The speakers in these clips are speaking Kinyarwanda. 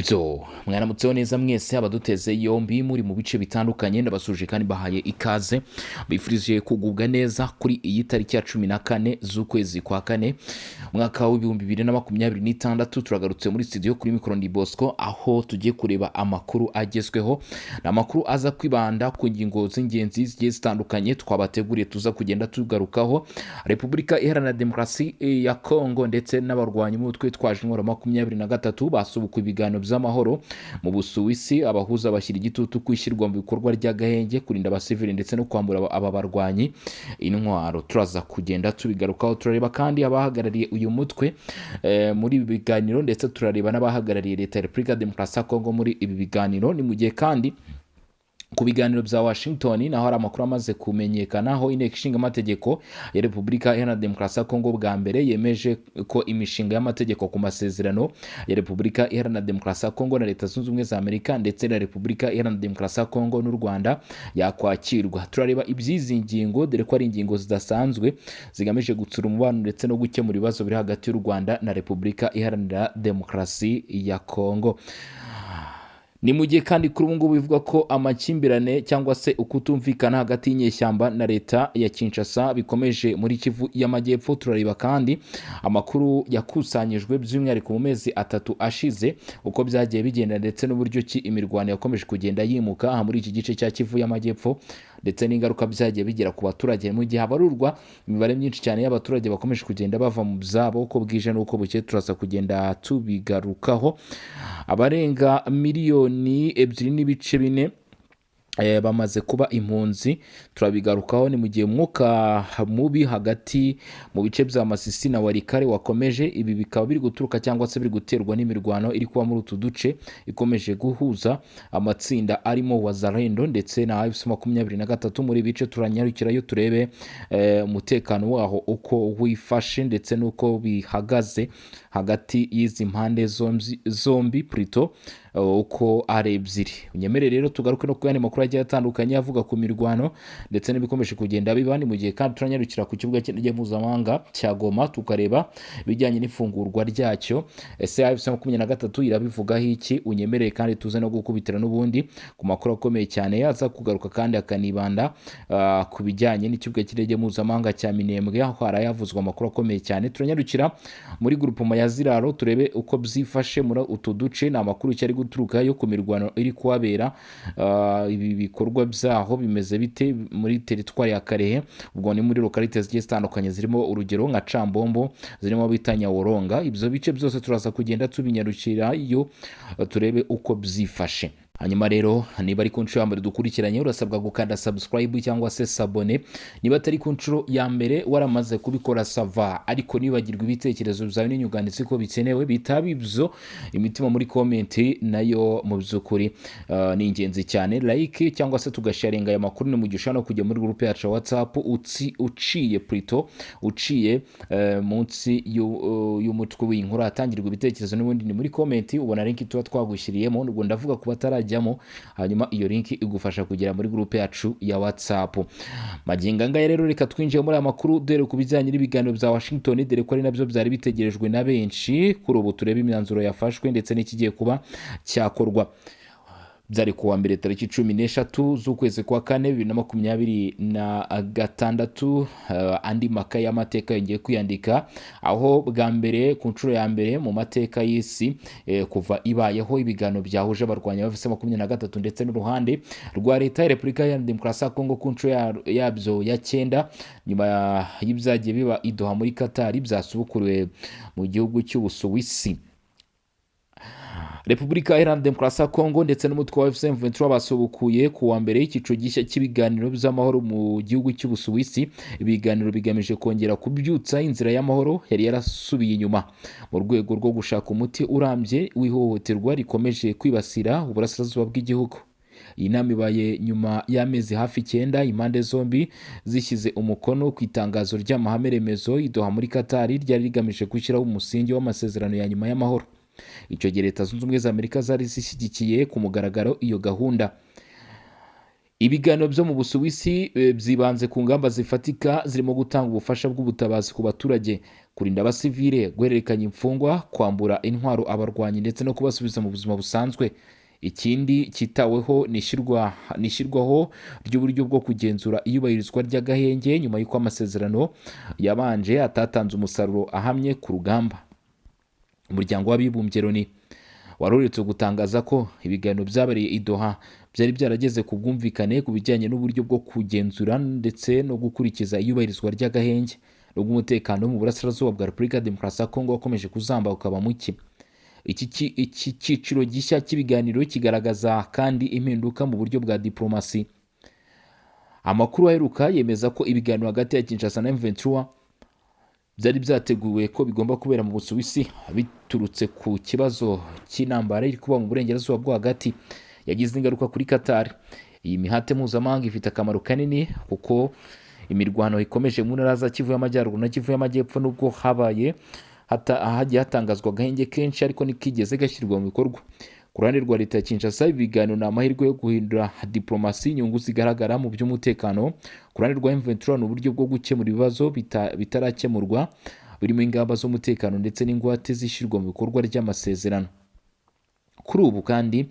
Nibyo, mwaramutseho neza mwese abaduteze yombi muri mu bice bitandukanye. Ndabasuje kandi bahaye ikaze, bifurije kugubwa neza kuri iyi tariki ya 14 z'ukwezi kwa kane, umwaka wa 2026. Turagarutse muri studio, kuri mikoro ndi Bosco, aho tugiye kureba amakuru agezweho. Ni amakuru aza kwibanda ku ngingo z'ingenzi zigiye zitandukanye twabateguriye, tuza kugenda tugarukaho. Repubulika Iharanira Demokarasi ya Kongo ndetse n'abarwanyi b'umutwe witwaje intwaro 23 basubukuye ibiganiro by'amahoro mu Busuwisi. Abahuza bashyira igitutu ku ishyirwa mu bikorwa ry'agahenge, kurinda abasivili ndetse no kwambura aba barwanyi intwaro. Turaza kugenda tubigarukaho. Turareba kandi abahagarariye uyu mutwe muri ibi biganiro, ndetse turareba n'abahagarariye leta ya Repubulika ya Demokarasi ya Kongo muri ibi biganiro. Ni mu gihe kandi ku biganiro bya Washington naho hari amakuru amaze kumenyekana, aho Inteko Ishinga Amategeko ya Repubulika Iharanira Demokarasi ya Kongo bwa mbere yemeje ko imishinga y'amategeko ku masezerano ya Repubulika Iharanira Demokarasi ya Kongo na Leta Zunze Ubumwe za Amerika ndetse na Repubulika Iharanira Demokarasi ya Kongo n'u Rwanda yakwakirwa. Turareba iby'izi ngingo, dore ko ari ingingo zidasanzwe zigamije gutsura umubano ndetse no gukemura ibibazo biri hagati y'u Rwanda na Repubulika Iharanira Demokarasi ya Kongo. Ni mu gihe kandi kuri ubu ngubu bivuga ko amakimbirane cyangwa se ukutumvikana hagati y'inyeshyamba na leta ya Kinshasa bikomeje muri Kivu y'Amajyepfo. Turareba kandi amakuru yakusanyijwe by'umwihariko mu mezi 3 ashize, uko byagiye bigenda ndetse n'uburyo ki imirwano yakomeje kugenda yimuka aha muri iki gice cya Kivu y'Amajyepfo, ndetse n'ingaruka byagiye bigira ku baturage, mu gihe habarurwa imibare myinshi cyane y'abaturage bakomeje kugenda bava mu byabo uko bwije n'uko bukeye. Turaza kugenda tubigarukaho. Abarenga miliyoni 2.4 bamaze kuba impunzi, turabigarukaho. Ni mu gihe umwuka mubi hagati mu bice bya Masisi na Walikale wakomeje. Ibi bikaba biri guturuka cyangwa se biri guterwa n'imirwano iri kuba muri utu duce, ikomeje guhuza amatsinda arimo Wazalendo ndetse na AFC 23 muri bice. Turanyarukirayo turebe umutekano waho uko wifashe ndetse n'uko bihagaze hagati y'izi mpande zombi plutôt uko ari ebyiri. Unyemere rero tugaruke no ku yandi makuru agiye atandukanye avuga ku mirwano ndetse n'ibikomeje kugenda biba. Ni mu gihe kandi turanyarukira ku kibuga cy'indege mpuzamahanga cya Goma, tukareba ibijyanye n'ifungurwa ryacyo. Ese AFC 23 irabivugaho iki? Unyemerere kandi tuze no gukubitira n'ubundi ku makuru akomeye cyane yaza kugaruka kandi akanibanda ku bijyanye n'ikibuga cy'indege mpuzamahanga cya Minembwe, aho harayavuzwa amakuru akomeye cyane. Turanyarukira muri grupoma ya Ziraro, turebe uko byifashe muri utu duce. Ni amakuru cyari guturukayo ku mirwano iri kuhabera. Ibi bikorwa byaho bimeze bite muri teritwari ya Karehe? Ubwo ni muri localité zigiye zitandukanye, zirimo urugero nka Cambombo, zirimo bita Nyaworonga. Ibyo bice byose turaza kugenda tubinyarukirayo turebe uko byifashe. Hanyuma rero, niba ari ku nshuro ya mbere dukurikiranye, urasabwa gukanda subscribe cyangwa se s'abonner. Niba atari ku nshuro ya mbere, waramaze kubikora, ça va, ariko nibagirwa ibitekerezo byawe n'inyunganizi ko bikenewe. Bitaba ibyo, imitima muri comment nayo mu by'ukuri ni ingenzi cyane. Like cyangwa se tugasharinga aya makuru. Ni mu gihe ushobora no kujya muri groupe yacu ya WhatsApp uciye plutôt uciye munsi y'umutwe w'inkuru hatangirwa ibitekerezo. N'ubundi ni muri comment, ubona link tuba twagushyiriyemo. Ubwo ndavuga ku batarajyamo. Hanyuma iyo link igufasha kugera muri groupe yacu ya WhatsApp. Magingo angaya rero, reka twinjiye muri aya makuru dore ku bijyanye n'ibiganiro bya Washington, dore ko ari nabyo byari bitegerejwe na benshi. Kuri ubu turebe imyanzuro yafashwe ndetse n'ikigiye kuba cyakorwa. Byari kuwa mbere tariki 13 z'ukwezi kwa kane 2026. Andi makaye y'amateka yongeye kwiyandika, aho bwa mbere, ku nshuro ya mbere mu mateka y'isi kuva ibayeho, ibiganiro byahuje abarwanyi ba AFC 23 ndetse n'uruhande rwa leta ya Repubulika Iharanira Demokarasi ya Kongo ku nshuro yabyo ya cyenda, nyuma y'ibyagiye biba i Doha muri Qatar, byasubukuriwe mu gihugu cy'Ubusuwisi. Repubulika Iharanira Demokarasi ya Kongo ndetse n'umutwe wa AFC M23 basubukuye ku wa mbere icyiciro gishya cy'ibiganiro by'amahoro mu gihugu cy'Ubusuwisi. Ibiganiro bigamije kongera kubyutsa inzira y'amahoro yari yarasubiye inyuma, mu rwego rwo gushaka umuti urambye w'ihohoterwa rikomeje kwibasira uburasirazuba bw'igihugu. Iyi nama ibaye nyuma y'amezi hafi 9 impande zombi zishyize umukono ku itangazo ry'amahame remezo i Doha muri Qatar, ryari rigamije gushyiraho umusingi w'amasezerano ya nyuma y'amahoro. Icyo gihe Leta Zunze Ubumwe za Amerika zari zishyigikiye ku mugaragaro iyo gahunda. Ibiganiro byo mu Busuwisi byibanze ku ngamba zifatika, zirimo gutanga ubufasha bw'ubutabazi ku baturage. Kurinda abasivile, guhererekanya imfungwa, kwambura intwaro abarwanyi ndetse no kubasubiza mu buzima busanzwe. Ikindi cyitaweho ni ishyirwaho ry'uburyo bwo kugenzura iyubahirizwa ry'agahenge nyuma y'uko amasezerano yabanje atatanze umusaruro ahamye ku rugamba. Umuryango w'Abibumbye Loni wari uherutse gutangaza ko ibiganiro byabereye i Doha byari byarageze ku bwumvikane ku bijyanye n'uburyo bwo kugenzura ndetse no gukurikiza iyubahirizwa ry'agahenge, nubwo umutekano mu burasirazuba bwa Repubulika ya Demokarasi ya Kongo wakomeje kuzamba ukaba muke. Iki cyiciro gishya cy'ibiganiro kigaragaza kandi impinduka mu buryo bwa diplomasi. Amakuru aheruka yemeza ko ibiganiro hagati ya Kinshasa na M23 byari byateguwe ko bigomba kubera mu Busuwisi, biturutse ku kibazo cy'intambara iri kuba mu burengerazuba bwo hagati yagize ingaruka kuri Qatar. Iyi mihate mpuzamahanga ifite akamaro kanini kuko imirwano ikomeje mu ntara za Kivu y'Amajyaruguru na Kivu y'Amajyepfo, nubwo habaye hagiye hatangazwa agahenge kenshi ariko ntikigeze gashyirwa mu bikorwa. Ku ruhande rwa leta ya Kinshasa, ibi biganiro ni amahirwe yo guhindura diplomasi inyungu zigaragara mu by'umutekano. Ku ruhande rwa M23 ni uburyo bwo gukemura ibibazo bitarakemurwa birimo ingamba z'umutekano ndetse n'ingwate zishyirwa mu bikorwa ry'amasezerano. Kuri ubu kandi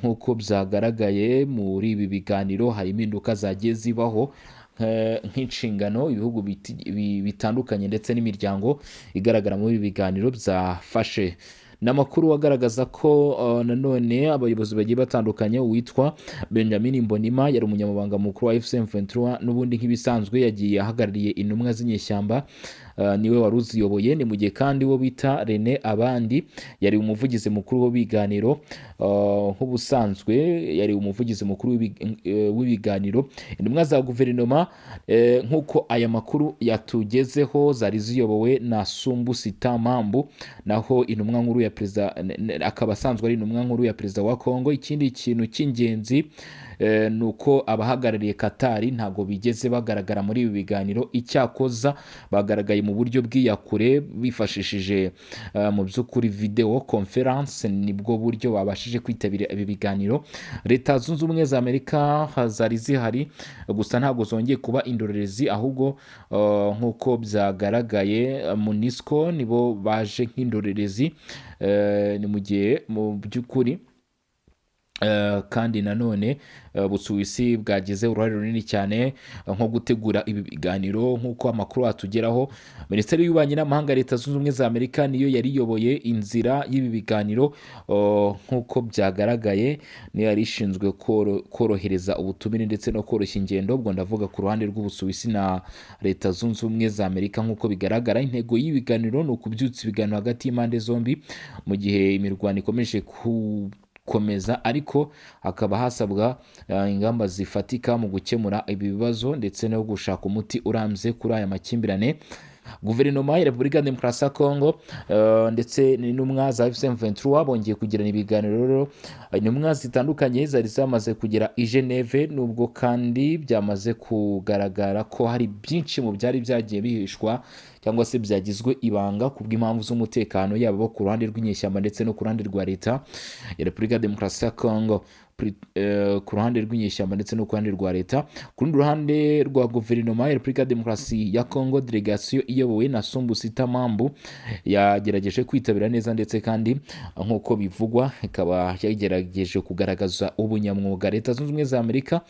nk'uko byagaragaye muri ibi biganiro, hari impinduka zagiye zibaho nk'inshingano ibihugu bitandukanye ndetse n'imiryango igaragara muri ibi biganiro byafashe. Ni amakuru agaragaza ko nanone abayobozi bagiye batandukanye, uwitwa Benjamin Mbonima yari umunyamabanga mukuru wa AFC M23, n'ubundi nk'ibisanzwe yagiye ahagarariye intumwa z'inyeshyamba, niwe wari uziyoboye. Ni mu gihe kandi wo bita Rene Abandi yari umuvugizi mukuru w'ibiganiro, nk'ubusanzwe yari umuvugizi mukuru w'ibiganiro. Intumwa za guverinoma, nk'uko aya makuru yatugezeho, zari ziyobowe na Sumbu Sita Mambu, naho intumwa nkuru ya perezida akaba asanzwe ari intumwa nkuru ya perezida wa Kongo. Ikindi kintu cy'ingenzi ni uko abahagarariye Katari ntabwo bigeze bagaragara muri ibi biganiro. Icyakoza bagaragaye mu buryo bw'iyakure bifashishije mu by'ukuri video conference, nibwo buryo babashije kwitabira ibi biganiro. Leta Zunze Ubumwe za Amerika zari zihari gusa ntabwo zongeye kuba indorerezi, ahubwo nk'uko byagaragaye MONUSCO nibo baje nk'indorerezi. Ni mu gihe mu by'ukuri kandi nanone Busuwisi bwagize uruhare runini cyane nko gutegura ibi biganiro. Nk'uko amakuru atugeraho, Minisiteri y'Ububanyi n'Amahanga ya Leta Zunze Ubumwe za Amerika niyo yari iyoboye inzira y'ibi biganiro. Nk'uko byagaragaye, niyo yari ishinzwe korohereza ubutumire ndetse no koroshya ingendo. Ubwo ndavuga ku ruhande rw'Ubusuwisi na Leta Zunze Ubumwe za Amerika. Nk'uko bigaragara, intego y'ibiganiro ni ukubyutsa ibiganiro hagati y'impande zombi mu gihe imirwano ikomeje gukomeza, ariko hakaba hasabwa ingamba zifatika mu gukemura ibi bibazo ndetse no gushaka umuti urambye kuri aya makimbirane. Guverinoma ya Repubulika ya Demokarasi ya Kongo ndetse n'intumwa za AFC M23 bongeye kugirana ibiganiro. Rero intumwa zitandukanye zari zamaze kugera i Geneve, nubwo kandi byamaze kugaragara ko hari byinshi mu byari byagiye bihishwa cyangwa se byagizwe ibanga ku bw'impamvu z'umutekano, yaba bo ku ruhande rw'inyeshyamba ndetse no ku ruhande rwa leta ya Repubulika ya Demokarasi ya Kongo, ku ruhande rw'inyeshyamba ndetse no ku ruhande rwa leta. Ku rundi ruhande rwa guverinoma ya Repubulika ya Demokarasi ya Kongo, delegasiyo iyobowe na Sumbu Sita Mambu yagerageje kwitabira neza, ndetse kandi nk'uko bivugwa ikaba yagerageje kugaragaza ubunyamwuga. Leta Zunze Ubumwe za Amerika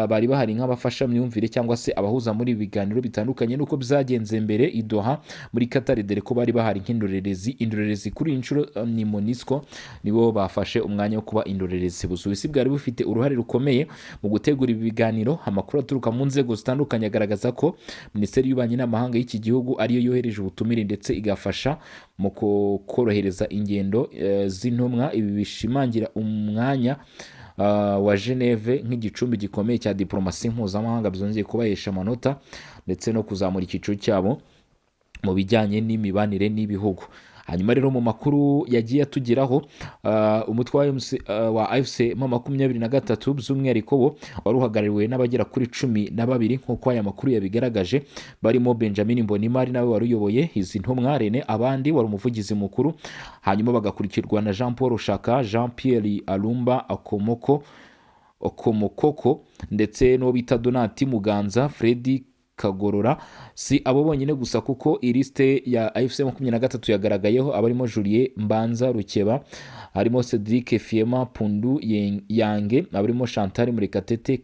bari bahari nk'abafashamyumvire cyangwa se abahuza muri ibi biganiro bitandukanye n'uko byagenze mbere i Doha muri Qatar, dore ko bari bahari nk'indorerezi. Indorerezi kuri iyi nshuro ni MONUSCO, nibo bafashe umwanya wo kuba indorerezi. Busuwisi bwari bufite uruhare rukomeye mu gutegura ibi biganiro. Amakuru aturuka mu nzego zitandukanye agaragaza ko Minisiteri y'Ububanyi n'Amahanga y'iki gihugu ariyo yohereje ubutumire ndetse igafasha mu korohereza ingendo z'intumwa. Ibi bishimangira umwanya wa Geneve nk'igicumbi gikomeye cya diplomasi mpuzamahanga, byongeye kubahesha amanota ndetse no kuzamura icyiciro cyabo mu bijyanye n'imibanire n'ibihugu. Hanyuma rero mu makuru yagiye atugeraho, umutwe wa MC, wa AFC M23 by'umwihariko wo wari uhagarariwe n'abagera kuri 12 nk'uko aya makuru yabigaragaje, barimo Benjamin Mbonimari nawe wari uyoboye izi ntumwa, Rene Abandi wari umuvugizi mukuru, hanyuma bagakurikirwa na Jean Paul Shaka, Jean Pierre Alumba Akomoko Okomokoko ndetse n'uwo bita Donati Muganza, Freddy Kagorora. Si abo bonyine gusa, kuko ilisite ya AFC 23 yagaragayeho abarimo Julien Mbanza Rukeba, harimo Cedric Fiema Pundu Yange, abarimo Chantal Murekatete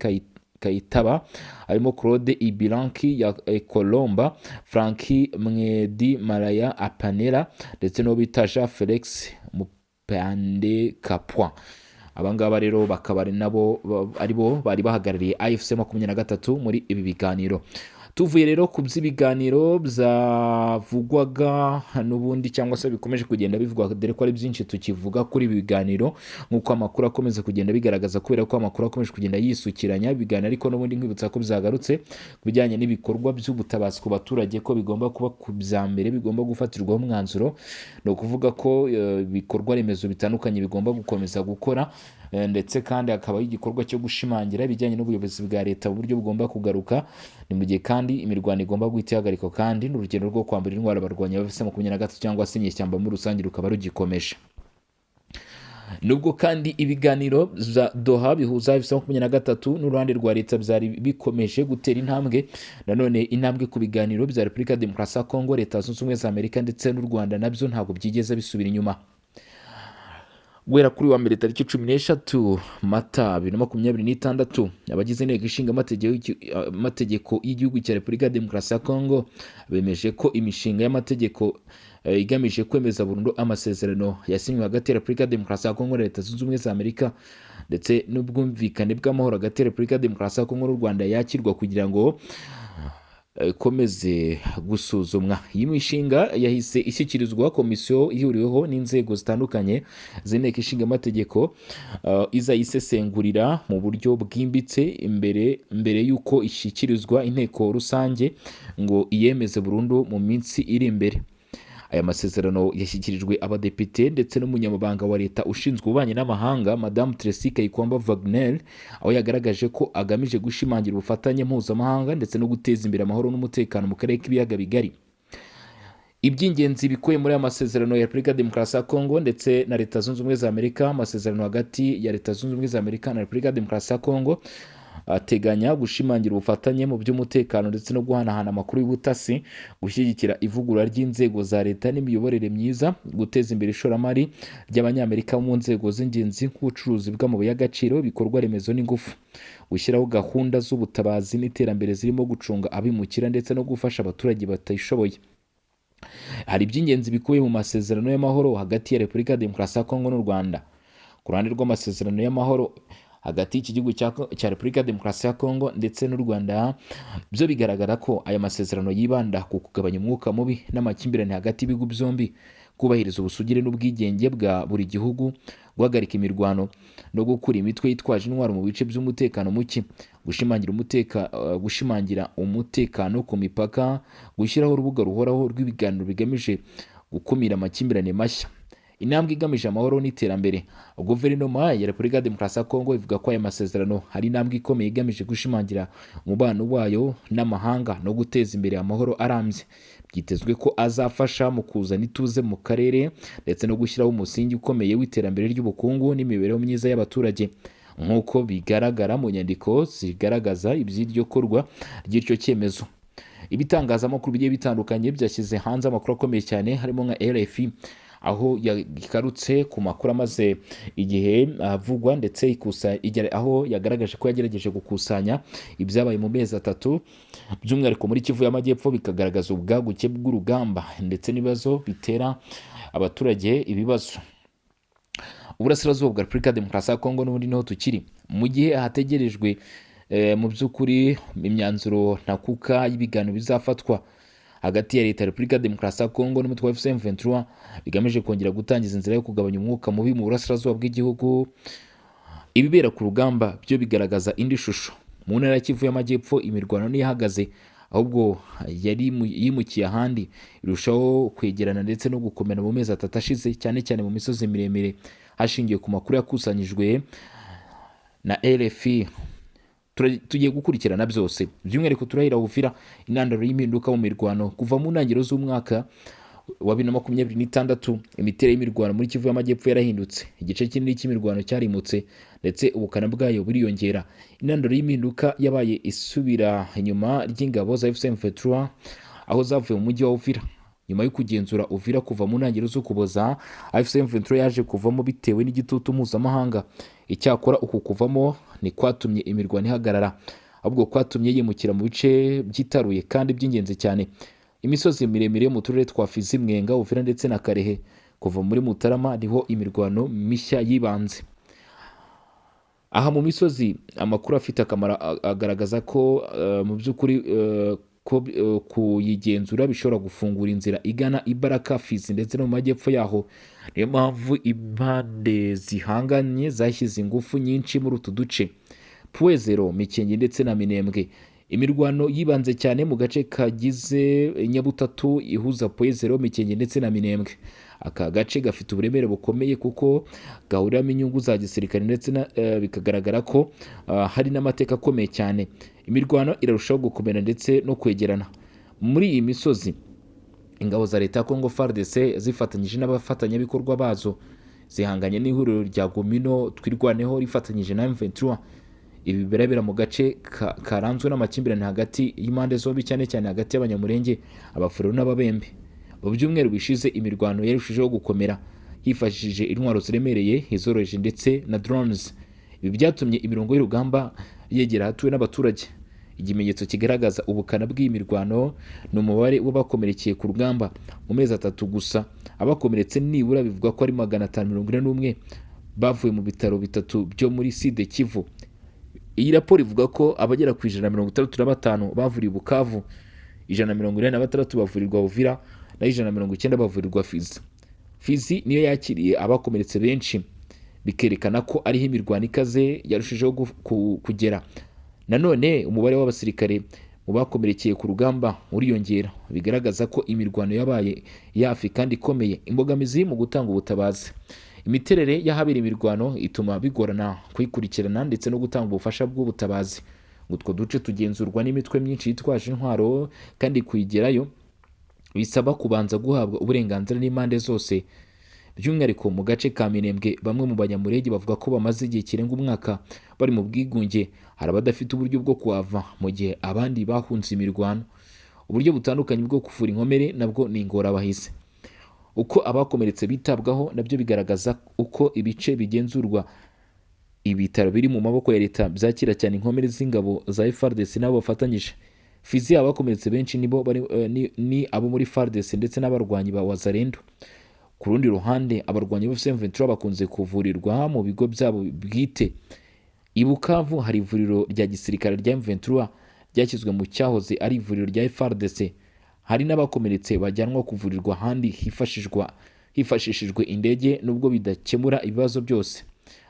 Kayitaba, harimo Claude Ibilanki ya Colomba, Franki Mwedi Maraya Apanera, ndetse n'uwo bita Jean Felix Mupande Kapwa. Abangaba rero bakaba ari nabo aribo bari bahagarariye AFC 23 muri ibi biganiro. Tuvuye rero ku by'ibiganiro byavugwaga n'ubundi, cyangwa se bikomeje kugenda bivugwa, dore ko ari byinshi tukivuga kuri ibi biganiro nk'uko amakuru akomeza kugenda bigaragaza, kubera ko amakuru akomeje kugenda yisukiranya ibiganiro. Ariko n'ubundi nkwibutsa ko byagarutse ku bijyanye n'ibikorwa by'ubutabazi ku baturage, ko bigomba kuba ku bya mbere bigomba gufatirwaho umwanzuro. Ni ukuvuga ko ibikorwa remezo bitandukanye bigomba gukomeza gukora, ndetse kandi hakaba igikorwa cyo gushimangira ibijyanye n'ubuyobozi bwa leta, uburyo bugomba kugaruka. Ni mu gihe kandi imirwano igomba guhita ihagarikwa, kandi n'urugendo rwo kwambura intwaro abarwanyi ba 23 cyangwa se inyeshyamba muri rusange rukaba rugikomeje. Nubwo kandi ibiganiro bya Doha bihuza AFC 23 n'uruhande rwa leta byari bikomeje gutera intambwe, nanone intambwe ku biganiro bya Repubulika ya Demokarasi ya Kongo, Leta Zunze Ubumwe za Amerika ndetse n'u Rwanda nabyo ntabwo byigeze bisubira inyuma. Guhera kuri wa mbere tariki 13 Mata 2026, abagize Inteko Ishinga Amategeko y'igihugu cya Repubulika ya Demokarasi ya Kongo bemeje ko imishinga y'amategeko igamije kwemeza burundu amasezerano yasinywe hagati ya Repubulika ya Demokarasi ya Kongo na Leta Zunze Ubumwe za Amerika, ndetse n'ubwumvikane bw'amahoro hagati ya Repubulika ya Demokarasi ya Kongo n'u Rwanda yakirwa kugira ngo ikomeze gusuzumwa. Iyi mishinga yahise ishyikirizwa komisiyo ihuriweho n'inzego zitandukanye z'Inteko Ishinga Amategeko, izayisesengurira mu buryo bwimbitse mbere y'uko ishyikirizwa inteko rusange ngo iyemeze burundu mu minsi iri imbere. Aya masezerano yashyikirijwe abadepite ndetse n'umunyamabanga wa leta ushinzwe ububanyi n'amahanga, Madamu Tracy Kayikwamba Wagner, aho yagaragaje ko agamije gushimangira ubufatanye mpuzamahanga ndetse no guteza imbere amahoro n'umutekano mu karere k'Ibiyaga Bigari. Iby'ingenzi bikubiye muri aya masezerano ya Repubulika ya Demokarasi ya Kongo ndetse na Leta Zunze Ubumwe za Amerika: amasezerano hagati ya Leta Zunze Ubumwe za Amerika na Repubulika ya Demokarasi ya Kongo ateganya gushimangira ubufatanye mu by'umutekano ndetse no guhanahana amakuru y'ubutasi, gushyigikira ivugurura ry'inzego za leta n'imiyoborere myiza, guteza imbere ishoramari ry'Abanyamerika mu nzego z'ingenzi nk'ubucuruzi bw'amabuye y'agaciro, ibikorwa remezo n'ingufu, gushyiraho gahunda z'ubutabazi n'iterambere zirimo gucunga abimukira ndetse no gufasha abaturage batishoboye. Hari iby'ingenzi bikubiye mu masezerano y'amahoro hagati ya Repubulika ya Demokarasi ya Kongo n'u Rwanda. Ku ruhande rw'amasezerano y'amahoro hagati y'iki gihugu cya Repubulika ya Demokarasi ya Kongo ndetse n'u Rwanda, byo bigaragara ko aya masezerano yibanda ku kugabanya umwuka mubi n'amakimbirane hagati y'ibihugu byombi, kubahiriza ubusugire n'ubwigenge bwa buri gihugu, guhagarika imirwano no gukura imitwe yitwaje intwaro mu bice by'umutekano muke, gushimangira umutekano ku mipaka, gushyiraho urubuga ruhoraho rw'ibiganiro bigamije gukumira amakimbirane mashya. Intambwe igamije amahoro n'iterambere: Guverinoma ya Repubulika ya Demokarasi ya Kongo ivuga ko aya masezerano hari intambwe ikomeye igamije gushimangira umubano wayo n'amahanga no guteza imbere amahoro arambye. Byitezwe ko azafasha mu kuzana ituze mu karere ndetse no gushyiraho umusingi ukomeye w'iterambere ry'ubukungu n'imibereho myiza y'abaturage, nk'uko bigaragara mu nyandiko zigaragaza iby'iryo korwa ry'icyo cyemezo. Ibitangazamakuru bigiye bitandukanye byashyize hanze amakuru akomeye cyane, harimo nka RFI, aho yagarutse ku makuru amaze igihe avugwa, ndetse aho yagaragaje ko yagerageje gukusanya ibyabaye mu mezi 3, by'umwihariko muri Kivu y'Amajyepfo, bikagaragaza ubwaguke bw'urugamba ndetse n'ibibazo bitera abaturage ibibazo. Uburasirazuba bwa Repubulika ya Demokarasi ya Kongo n'ubundi niho tukiri. Mu gihe hategerejwe mu by'ukuri imyanzuro ntakuka y'ibiganiro bizafatwa hagati ya leta ya Repubulika ya Demokarasi ya Kongo n'umutwe wa AFC M23 bigamije kongera gutangiza inzira yo kugabanya umwuka mubi mu burasirazuba bw'igihugu, ibibera ku rugamba byo bigaragaza indi shusho. Mu ntara ya Kivu y'Amajyepfo imirwano ntiyahagaze, ahubwo yari yimukiye ahandi, irushaho kwegerana ndetse no gukomera mu mezi 3 ashize, cyane cyane mu misozi miremire, hashingiwe ku makuru yakusanyijwe na RFI. Tugiye gukurikirana byose, by'umwihariko turahera Uvira, intandaro y'impinduka mu mirwano. Kuva mu ntangiriro z'umwaka wa 2026, imiterere y'imirwano muri Kivu y'Amajyepfo yarahindutse. Igice kinini cy'imirwano cyarimutse, ndetse ubukana bwayo buriyongera. Intandaro y'impinduka yabaye isubira inyuma ry'ingabo za AFC M23 aho zavuye mu mujyi wa Uvira. Nyuma yo kugenzura Uvira kuva mu ntangiriro z'Ukuboza, AFC M23 yaje kuvamo bitewe n'igitutu mpuzamahanga. Icyakora uku kuvamo ntikwatumye imirwano ihagarara, ahubwo kwatumye yimukira mu bice byitaruye kandi by'ingenzi cyane, imisozi miremire yo mu turere twa Fizi, Mwenga, Uvira ndetse na Karehe. Kuva muri Mutarama niho imirwano mishya yibanze. Aha mu misozi, amakuru afite akamaro agaragaza ko mu by'ukuri ko kuyigenzura bishobora gufungura inzira igana i Baraka, Fizi ndetse no mu majyepfo yaho. Niyo mpamvu impande zihanganye zashyize ingufu nyinshi muri utu duce: Point Zéro, Mikenke ndetse na Minembwe. Imirwano yibanze cyane mu gace kagize Nyabutatu ihuza Point Zéro, Mikenke ndetse na Minembwe. Aka gace gafite uburemere bukomeye kuko gahuriramo inyungu za gisirikare ndetse bikagaragara ko hari n'amateka akomeye cyane. Imirwano irarushaho gukomera ndetse no kwegerana muri iyi misozi. Ingabo za leta ya Congo FARDC zifatanyije n'abafatanyabikorwa bazo zihanganye n'ihuriro rya Gumino Twirwaneho rifatanyije na M23. Ibi birabera mu gace karanzwe n'amakimbirane hagati y'impande zombi, cyane cyane hagati y'Abanyamurenge, Abafurero n'Ababembe. Mu byumweru bishize, imirwano yarushijeho gukomera hifashishije intwaro ziremereye, izoroheje ndetse na drones. Ibi byatumye imirongo y'urugamba yegera ahatuwe n'abaturage. Ikimenyetso kigaragaza ubukana bw'iyi mirwano ni umubare w'abakomerekeye ku rugamba. Mu mezi 3 gusa, abakomeretse nibura bivugwa ko ari 541 bavuye mu bitaro bitatu byo muri Sud Kivu. Iyi raporo ivuga ko abagera ku 165 bavuriwe Bukavu, 186 bavurirwa Uvira, naho 190 bavurirwa Fizi. Fizi niyo yakiriye abakomeretse benshi, bikerekana ko ariho imirwano ikaze yarushijeho kugera. Nanone umubare w'abasirikare mu bakomerekeye ku rugamba uriyongera, bigaragaza ko imirwano yabaye yafi kandi ikomeye. Imbogamizi mu gutanga ubutabazi: imiterere y'ahabera imirwano ituma bigorana kuyikurikirana ndetse no gutanga ubufasha bw'ubutabazi. Utwo duce tugenzurwa n'imitwe myinshi yitwaje intwaro, kandi kuyigerayo bisaba kubanza guhabwa uburenganzira n'impande zose. By'umwihariko mu gace ka Minembwe, bamwe mu Banyamurenge bavuga ko bamaze igihe kirenga umwaka bari mu bwigunge. Hari abadafite uburyo bwo kuhava, mu gihe abandi bahunze imirwano. Uburyo butandukanye bwo kuvura inkomere nabwo ni ingorabahizi. Uko abakomeretse bitabwaho nabyo bigaragaza uko ibice bigenzurwa. Ibitaro biri mu maboko ya leta byakira cyane inkomere z'ingabo za FARDC n'abo bafatanyije. Fizi, abakomeretse benshi nibo bari, ni abo muri FARDC ndetse n'abarwanyi ba Wazalendo. Ku rundi ruhande, abarwanyi ba M23 bakunze kuvurirwa mu bigo byabo bwite. I Bukavu hari ivuriro rya gisirikare rya M23 ryashyizwe mu cyahoze ari ivuriro rya FARDC. Hari n'abakomeretse bajyanwa kuvurirwa ahandi hifashishijwe indege, nubwo bidakemura ibibazo byose.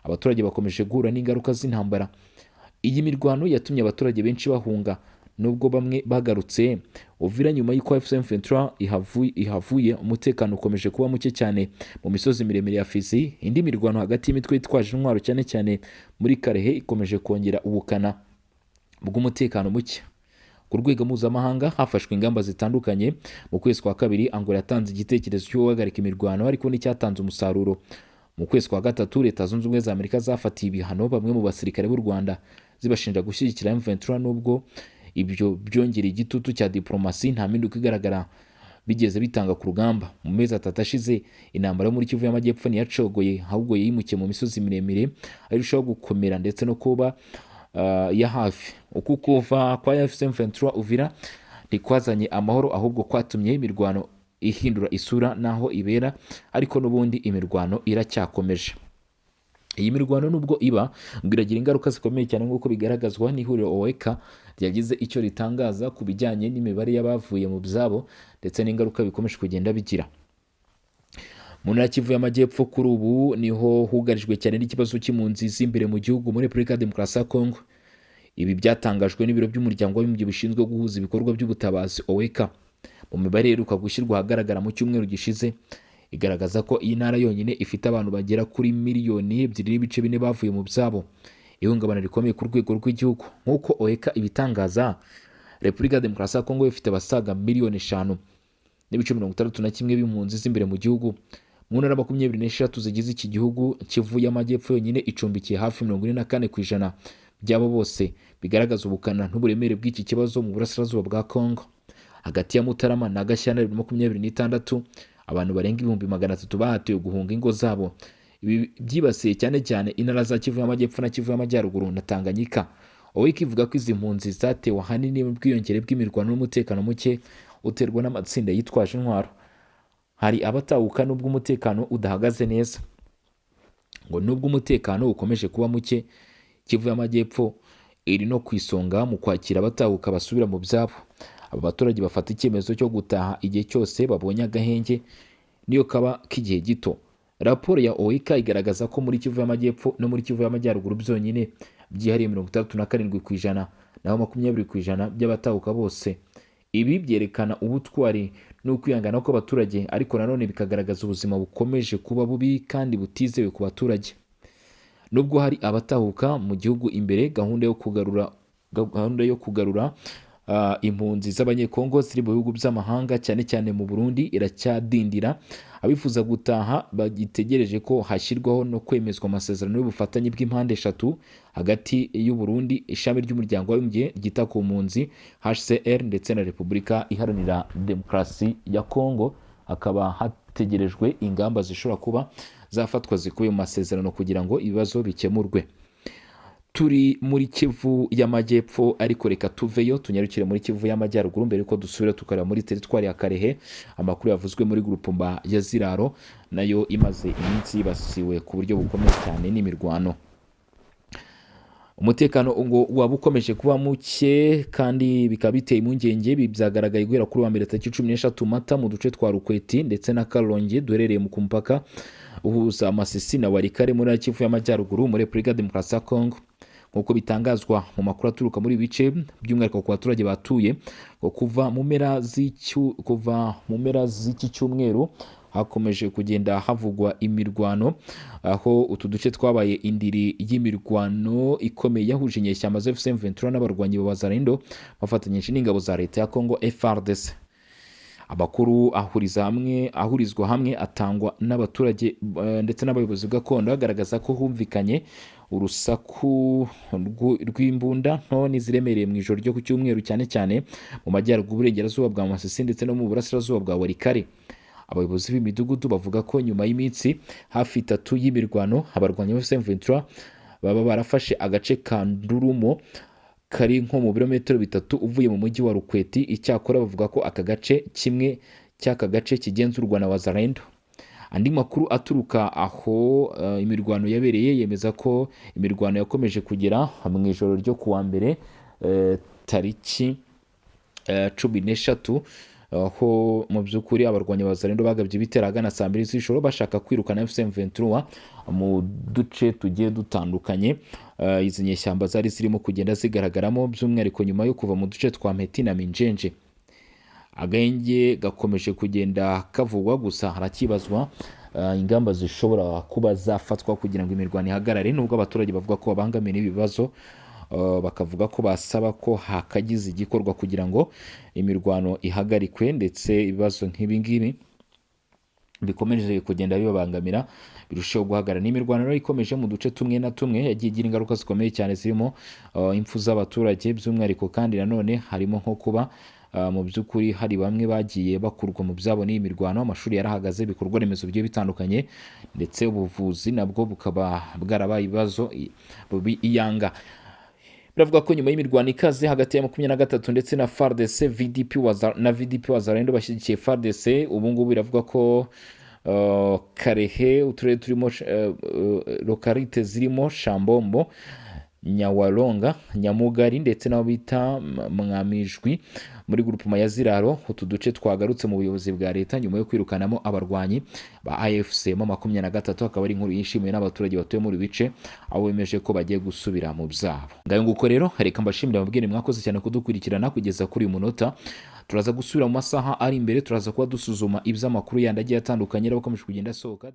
Abaturage bakomeje guhura n'ingaruka z'intambara. Iyi mirwano yatumye abaturage benshi bahunga, nubwo bamwe bagarutse. Uvira, nyuma y'uko AFC M23 ihavuye, umutekano ukomeje kuba muke cyane. Mu misozi miremire ya Fizi, indi mirwano hagati y'imitwe yitwaje intwaro, cyane cyane muri Karehe, ikomeje kongera ubukana bw'umutekano muke. Ku rwego mpuzamahanga hafashwe ingamba zitandukanye. Mu kwezi kwa kabiri, Angola yatanze igitekerezo cyo guhagarika imirwano, ariko nticyatanze umusaruro. Mu kwezi kwa gatatu, Leta Zunze Ubumwe za Amerika zafatiye ibihano bamwe mu basirikare b'u Rwanda, zibashinja gushyigikira M23. Nubwo ibyo byongereye igitutu cya diplomasi, nta mpinduka igaragara bigeze bitanga ku rugamba. Mu mezi 3 ashize, intambara yo muri Kivu y'Amajyepfo ntiyacogoye, ahubwo yimukiye mu misozi miremire, irushaho gukomera ndetse no kuba ya hafi. Uku kuva kwa AFC M23 Uvira ntikwazanye amahoro, ahubwo kwatumye imirwano ihindura isura n'aho ibera, ariko n'ubundi imirwano iracyakomeje. Iyi mirwano nubwo iba, ngo iragira ingaruka zikomeye cyane, nk'uko bigaragazwa n'ihuriro OECA ryagize icyo ritangaza ku bijyanye n'imibare y'abavuye mu byabo ndetse n'ingaruka bikomeje kugenda bigira. Mu ntara ya Kivu y'Amajyepfo kuri ubu niho hugarijwe cyane n'ikibazo cy'impunzi z'imbere mu gihugu muri Repubulika ya Demokarasi ya Kongo. Ibi byatangajwe n'ibiro by'Umuryango w'Abibumbye bishinzwe guhuza ibikorwa by'ubutabazi, OECA. Mu mibare iheruka gushyirwa ahagaragara mu cyumweru gishize, igaragaza ko iyi ntara yonyine ifite abantu bagera kuri miliyoni 2.4 bavuye mu byabo, ihungabana rikomeye ku rwego rw'igihugu. Nk'uko OECA ibitangaza, Repubulika ya Demokarasi ya Kongo ifite abasaga miliyoni 5. n'ibice 61 b'impunzi z'imbere mu gihugu. Mu ntara 23 zigize iki gihugu, Kivu y'Amajyepfo yonyine icumbikiye hafi 44% by'abo bose, bigaragaza ubukana n'uburemere bw'iki kibazo mu burasirazuba bwa Congo. Hagati ya Mutarama na Gashyantare 2026, abantu barenga 300,000 bahatiwe guhunga ingo zabo. Ibi byibasiye cyane cyane intara za Kivu y'Amajyepfo na Kivu y'Amajyaruguru na Tanganyika. OIC ivuga ko izi mpunzi zatewe ahanini n'ubwiyongere bw'imirwano n'umutekano muke uterwa n'amatsinda yitwaje intwaro. Hari abatahuka nubwo umutekano udahagaze neza. Ngo nubwo umutekano ukomeje kuba muke, Kivu y'Amajyepfo iri no ku isonga mu kwakira abatahuka basubira mu byabo. Aba baturage bafata icyemezo cyo gutaha igihe cyose babonye agahenge, niyo kaba k'igihe gito. Raporo ya OIC igaragaza ko muri Kivu y'Amajyepfo no muri Kivu y'Amajyaruguru byonyine byihariye 67% naho 20% by'abatahuka bose. Ibi byerekana ubutwari n'ukwihangana kw'abaturage, ariko nanone bikagaragaza ubuzima bukomeje kuba bubi kandi butizewe ku baturage. Nubwo hari abatahuka mu gihugu imbere, gahunda yo kugarura impunzi z'Abanyekongo ziri mu bihugu by'amahanga, cyane cyane mu Burundi, iracyadindira. Abifuza gutaha bagitegereje ko hashyirwaho no kwemezwa amasezerano y'ubufatanye bw'impande eshatu hagati y'u Burundi, ishami ry'Umuryango w'Abibumbye ryita ku mpunzi HCR ndetse na Repubulika Iharanira Demokarasi ya Kongo. Hakaba hategerejwe ingamba zishobora kuba zafatwa zikubiye mu masezerano kugira ngo ibibazo bikemurwe. Turi muri Kivu y'Amajyepfo, ariko reka tuveyo tunyarukire muri Kivu y'Amajyaruguru mbere yuko dusubira tukareba muri teritwari ya Karehe amakuru yavuzwe muri grupoma ya Ziraro, nayo imaze iminsi yibasiwe ku buryo bukomeye cyane n'imirwano. Umutekano ngo waba ukomeje kuba muke kandi bikaba biteye impungenge. Ibi byagaragaye guhera kuri wa mbere tariki 13 Mata mu duce twa Rukweti ndetse na Karongi duherereye ku mupaka uhuza Masisi na Walikale muri Kivu y'Amajyaruguru muri Repubulika ya Demokarasi ya Kongo. Nk'uko bitangazwa mu makuru aturuka muri ibi bice, by'umwihariko ku baturage batuye, ngo kuva mu mpera z'iki cyumweru hakomeje kugenda havugwa imirwano, aho utu duce twabaye indiri y'imirwano ikomeye yahuje inyeshyamba za AFC M23 n'abarwanyi ba Wazalendo bafatanyije n'ingabo za leta ya Congo FARDC. Amakuru ahuriza hamwe ahurizwa hamwe atangwa n'abaturage ndetse n'abayobozi gakondo agaragaza ko humvikanye urusaku rw'imbunda nto n'iziremereye mu ijoro ryo ku cyumweru, cyane cyane mu majyaruguru, uburengerazuba bwa Masisi ndetse no mu burasirazuba bwa Walikale. Abayobozi b'imidugudu bavuga ko nyuma y'iminsi hafi 3 y'imirwano, abarwanyi ba M23 baba barafashe agace ka Ndurumo kari nko mu birometero 3 uvuye mu mujyi wa Rukweti. Icyakora bavuga ko aka gace kimwe cy'aka gace kigenzurwa na Wazalendo. Andi makuru aturuka aho imirwano yabereye yemeza ko imirwano yakomeje kugera mu ijoro ryo kuwa mbere tariki 13, aho mu by'ukuri abarwanyi ba Wazalendo bagabye ibitero ahagana saa 2 z'ijoro bashaka kwirukana AFC M23 mu duce tugiye dutandukanye izi nyeshyamba zari zirimo kugenda zigaragaramo, by'umwihariko nyuma yo kuva mu duce twa Mpeti na Minjenje. Agahenge gakomeje kugenda kavugwa, gusa harakibazwa ingamba zishobora kuba zafatwa kugira ngo imirwano ihagarare, nubwo abaturage bavuga ko babangamiwe n'ibi bibazo, bakavuga ko basaba ko hakagize igikorwa kugira ngo imirwano ihagarikwe ndetse ibibazo nk'ibi ngibi bikomeje kugenda bibabangamira birusheho guhagarara. N'imirwano rero ikomeje mu duce tumwe na tumwe yagiye igira ingaruka zikomeye cyane zirimo impfu z'abaturage by'umwihariko, kandi nanone harimo nko kuba mu by'ukuri hari bamwe bagiye bakurwa mu byabo n'iyi mirwano. Amashuri yarahagaze, ibikorwa remezo bigiye bitandukanye ndetse ubuvuzi nabwo bukaba bwarabaye ibibazo iyanga. Biravuga ko nyuma y'imirwano ikaze hagati ya 23 ndetse na FARDC VDP na VDP Wazalendo bashyigikiye FARDC, ubu ngubu biravuga ko Karehe, uturere turimo localité zirimo Shambombo, Nyawaronga, Nyamugari ndetse n'aho bita Mwamijwi muri grupuma ya Ziraro, utu duce twagarutse mu buyobozi bwa leta nyuma yo kwirukanamo abarwanyi ba AFC M23. Akaba ari inkuru yishimiwe n'abaturage batuye muri bice, aho bemeje ko bagiye gusubira mu byabo. Ngayo nguko rero, reka mbashimire, mubwire mwakoze cyane kudukurikirana kugeza kuri uyu munota. Turaza gusubira mu masaha ari imbere, turaza kuba dusuzuma iby'amakuru yandi agiye atandukanye abakomeje kugenda asohoka.